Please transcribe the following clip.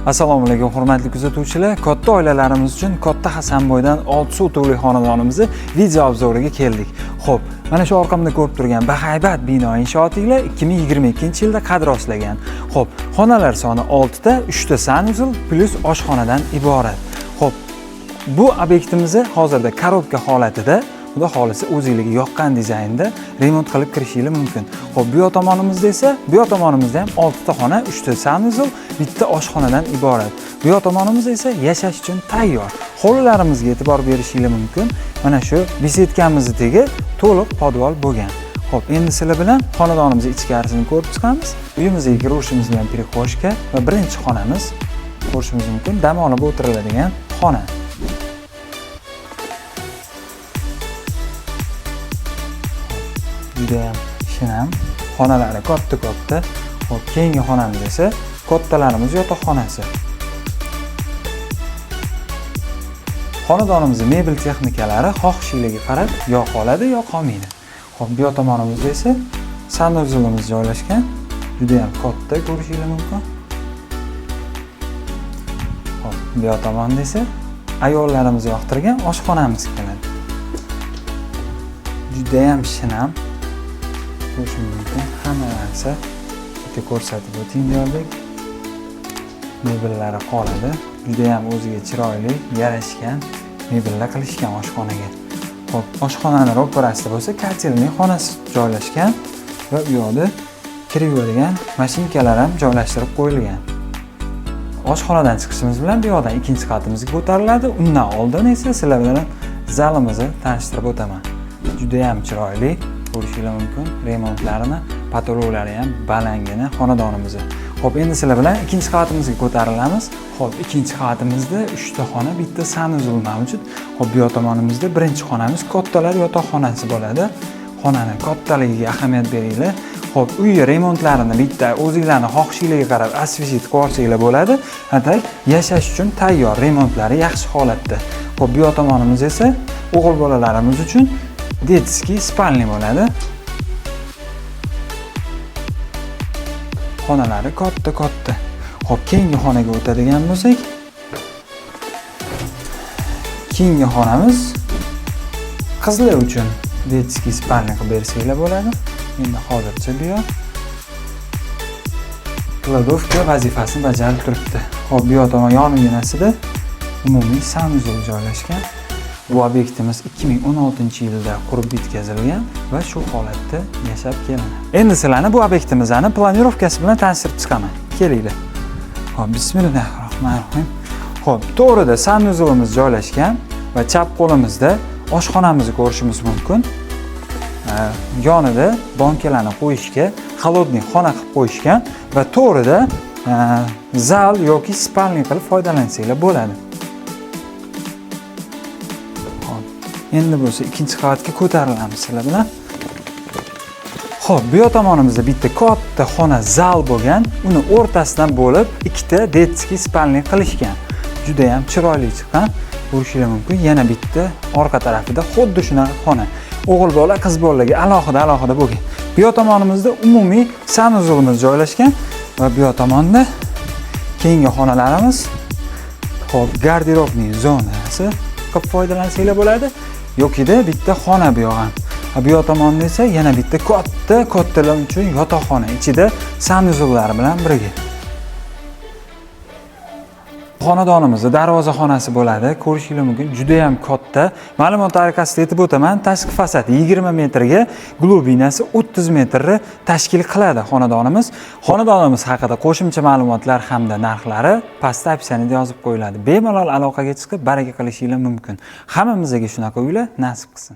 Assalomu alaykum, hurmatli kuzatuvchilar. Katta oilalarimiz uchun Katta Hasanboydan 6 sotixli xonadonimizni video обзор iga keldik. Xo'p, mana shu orqamda ko'rib turgan bahaybat bino inshootinglar 2022-yilda qad rostlagan. Xo'p, xonalar soni 6 ta, 3 ta санузел плюс oshxonadan iborat. Xo'p, bu obyektimizni hozirda коробка holatida, xudo xohlasa, o'zingizga yoqqan dizaynda remont qilib kirishingiz mumkin. Xo'p, bu yoq tomonimizda esa, bu yoq tomonimizda ham 6 ta xona, 3 ta санузел, bitta oshxonadan iborat. Bu yoq tomonimiz esa yashash uchun tayyor. Hovlilarimizga e'tibor berishingiz mumkin. Mana shu беседка mizni tagi to'liq podval bo'lgan. Xo'p, endi sizlar bilan xonadonimiz ichkarisini ko'rib chiqamiz. Uyimizga kirishimiz bilan прихожка va birinchi xonamiz ko'rishimiz mumkin. Dam olib o'tiriladigan xona. Judayam shinam, xonalari katta-katta. Xo'p, keyingi xonamiz esa kattalarimiz yotoqxonasi. Xonadonimizning mebel texnikalari xohishingizga qarab yo qoladi, yo qolmaydi. Xo'p, bu yoq tomonimizda esa санузел imiz joylashgan. Judayam katta, ko'rishingiz mumkin. Xo'p, bu yoq tomonda esa ayollarimiz yoqtirgan oshxonamiz keladi. Judayam shinam. Ko'rishim mumkin. Hamma narsa bitta ko'rsatib o'ting deyarli. Mebellari qoladi. Judayam o'ziga chiroyli, yarashgan mebellar qilishgan oshxonaga. Xo'p, oshxonani ro'parasida bo'lsa котельный xonasi joylashgan va u yoqda kir yuvadigan mashinkalar ham joylashtirib qo'yilgan. Oshxonadan chiqishimiz bilan bu yoqdan ikkinchi qatimizga ko'tariladi. Undan oldin esa sizlar bilan zalimizni tanishtirib o'taman. Judayam chiroyli, ko'rishingiz mumkin. Remontlarini, потолок lari ham balandgina xonadonimizni. Xo'p, endi sizlar bilan ikkinchi qatimizga ko'tarilamiz. Xo'p, ikkinchi qatimizda 3 ta xona, bitta санузел mavjud. Xo'p, bu yoq tomonimizda birinchi xonamiz kattalar yotoqxonasi bo'ladi. Xonani kattaligiga ahamiyat beringlar. Xo'p, uy remontlarini bitta o'zinglarni xohishinglarga qarab освежить qilib olsanglar bo'ladi. Hatto yashash uchun tayyor, remontlari yaxshi holatda. Xo'p, bu yoq tomonimiz esa o'g'il bolalarimiz uchun детский спальня bo'ladi. Xonalari katta-katta. Xo'p, keyingi xonaga o'tadigan bo'lsak, keyingi xonamiz qizlar uchun детский спальня qilib bersanglar bo'ladi. Endi hozircha bu yoq кладовка vazifasini bajarib turibdi. Xo'p, bu yoq tomon yonginasida umumiy санузел joylashgan. Bu obyektimiz 2016-yilda qurib bitkazilgan va shu holatda yashab kelinadi. Endi sizlarni bu obyektimizni планировка si bilan tanishtirib chiqaman. Kelinglar. Xo'p, bismillahirrohmanirrohim. Xo'p, to'g'rida санузел imiz joylashgan va chap qo'limizda oshxonamizni ko'rishimiz mumkin. Yonida bankalarni qo'yishga холодный xona qilib qo'yishgan va to'g'rida zal yoki спальня qilib foydalansanglar bo'ladi. Xo'p, endi bo'lsa ikkinchi qavatga ko'tarilamiz sizlar bilan. Xo'p, bu yoq tomonimizda bitta katta xona zal bo'lgan, uni o'rtasidan bo'lib ikkita детский спальня qilishgan. Juda ham chiroyli chiqqan, ko'rishingiz mumkin. Yana bitta orqa tarafida xuddi shunaqa xona. O'g'il bola, qiz bolalarga alohida alohida bo'lgan. Bu yoq tomonimizda umumiy санузел imiz joylashgan va bu yoq tomonda keyingi xonalarimiz, xo'p, гардеробный zonasi qilib foydalansanglar bo'ladi. Yokida bitta xona bu yoq ham. Bu yoq tomonda esa yana bitta katta, kattalar uchun yotoqxona, ichida санузел lari bilan birga. Xonadonimizda darvozaxonasi bo'ladi. Ko'rishingiz mumkin, juda ham katta. Ma'lumot tariqasida aytib o'taman, tashqi fasadi 20 metrga, глубина si 30 metrni tashkil qiladi xonadonimiz. Xonadonimiz haqida qo'shimcha ma'lumotlar hamda narxlari pastda описание da yozib qo'yiladi. Bemalol aloqaga chiqib, baraka qilishingiz mumkin. Hammamizga shunaqa uylar nasib qilsin.